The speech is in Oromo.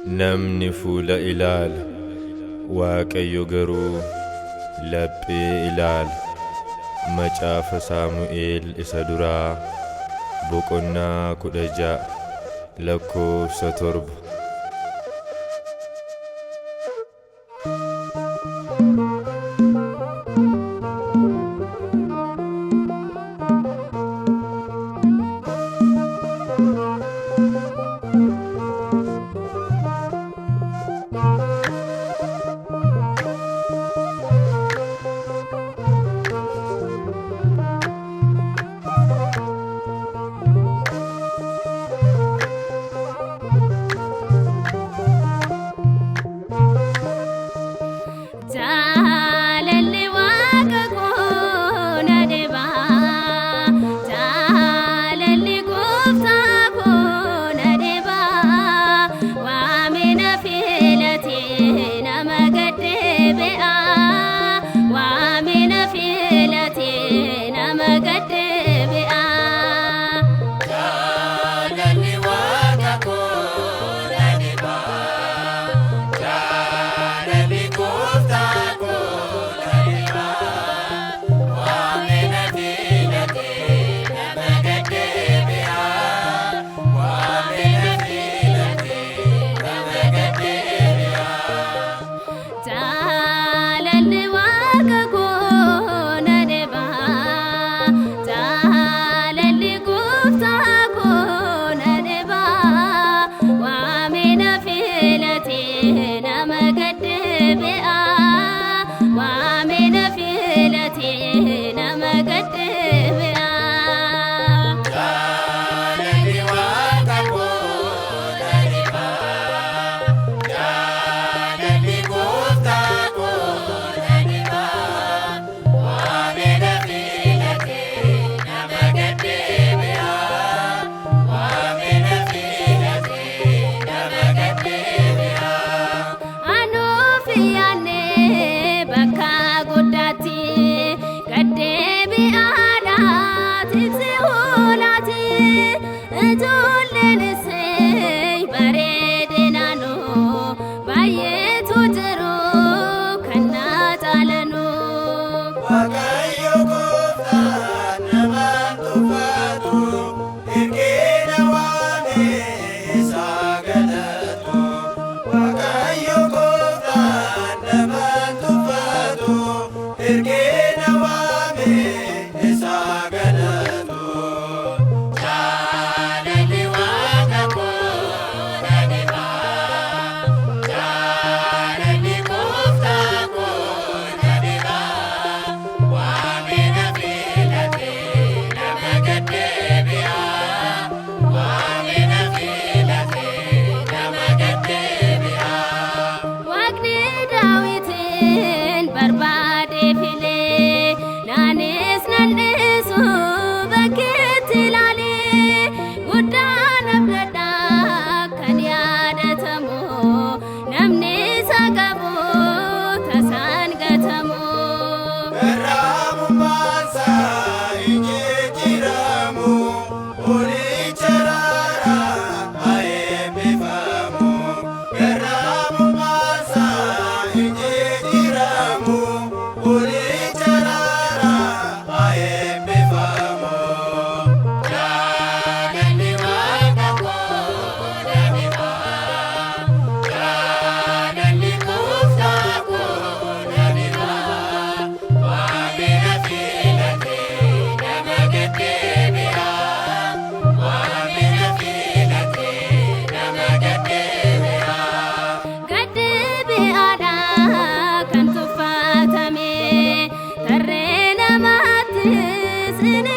Namni fuula ilaala, Waaqayyo garuu laphee ilaala. Macaafa Saamu'eel isa duraa boqonnaa 16 lakkoofsa 7. Jaalalli waaqa koo na dhibaa, jaalalli gooftaa koo na dhibaa, waamina filatee nama gaddeebi'a, waamina filatee nama gaddeebi'a. Jaalalli waaqa koo na dhibaa, jaalalli gooftaa koo na dhibaa, waamina filatee nama gaddeebi'a, waamina filatee nama gaddeebi'a. Jaalalli waaqa koo na dhibaa, jaalalli gooftaa koo na dhibaa, waamina filatee nama gaddeebi'a, waamina filatee nama gaddeebi'a. Jaalalli waaqa koo na dhibaa, jaalalli gooftaa koo na dhibaa, waamina filatee nama gaddeebi'a, waamina filatee nama gaddeebi'a. Anuuf yaadnee bakka guddaatti gaddeebi'aadha tiksee hoolaati ijoolleen isee bareedinaanoo baay'eetu jiru kan na caalanuu. Waaqayyo gooftaan namaan tuffatu, ergeena waamee isaa galatu. Waaqayyo gooftaan namaan tuffatu, ergeena waamee isaa galatu. Jaalalli waaqa koo na dhibaa, jaalalli gooftaa koo na dhibaa, waamina filatee nama gaddeebi'a, waamina filatee nama gaddeebi'a. Waaqni Daawitiin barbaadee filee naanis nan dhiisu bakkeetti ilaalee guddaa nabdadhaa kan yaadatamu namni isa qabu tasaan gatamu. Garraamummaansaa hin jijjiiramu, olicha raaraa haa eebbifamu. Garraamummaansaa hin jijjiiramu, olicha raaraa haa eebbifamu. Jaalalli waaqa koo na dhibaa, jaalalli gooftaa koo na dhibaa, waamina filatee nama gaddeebi'a, waamina filatee nama gaddeebi'a. Gaddeebi'aadha kan tuffatame tarree namaattis ni